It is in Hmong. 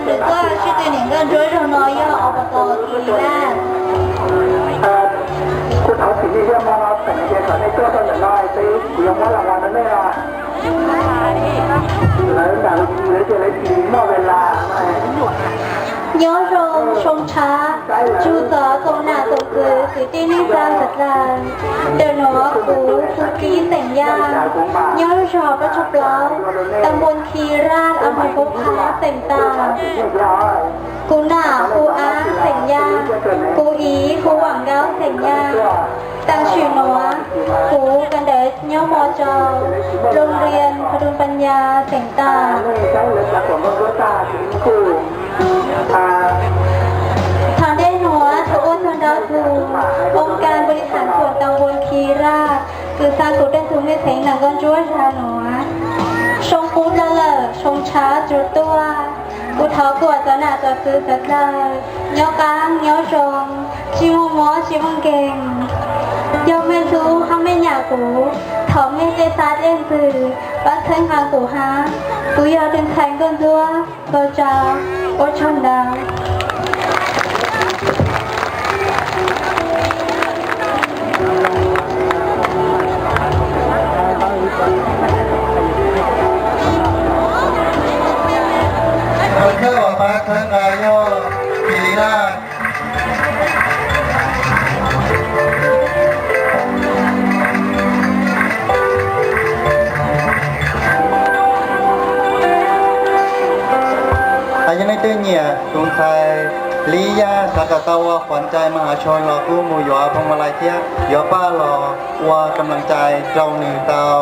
Tuaj sib tw niam nkauj ntsuab zaug no yog Ob Pov Tos Kis Laj. Kuv thov txim nej thiab, hmo no tseem tias kom nej tuaj rau ntawm no es kuv yuav muab las vas rau nej os. Lawv nram tis lawv tias lawv tsis muaj ves las. Nyob zoo, soo tshav txug txog tsoom nam tsoom txwv kwv tij neej tsa sawv daws. Ntawm nuav kuv Pub Kib xeem Yaj, nyob lub zos Paj Tsog Plaub, tas npua Khi Raj, ob hwv Pub Phav, xeem Tam. Kuv nam hu Ab xeem Yaj, kuv ib hu Vam Nkaub xeem Yaj. Tam sim nuav kuv kawm ntawv nyob mos rau Loo Rias Pha Doo Pas Nyas xeem Tam. Thaum ntej nuav thov ua tsaug ntau tus oo kas npua li thav kuam tas npua Khi Raj kws xa kuv tuaj txug nej tsev nam nkauj ntsuab zag nuav. Soo qub dlawb lawm, soo tshav tsuas tuaj. Kuv thov kuam cov nam cov txwv sawv daws nyob qaab nyob zoo, tsis muaj mob tsis muaj nkeeg. Yog mej hlub hab mej nyam kuv, thov mej dlej xav dlej ntxwv, pab txhawb nqa kuv hab. Kuv yog tus ntxhais nkauj ntsuab Nkauj Tsau, ua tsaug ntau. Thawj uas pab txhawb nqa yog Kis Laj. Yog leej twg nyiam tus ntxhais Li Yaj xav kom tau ua quas ntxhais mas hav tsho los kuj mus yuav phooj ywg lais thiab yuav paj los ua kam lam cai rau nws tau.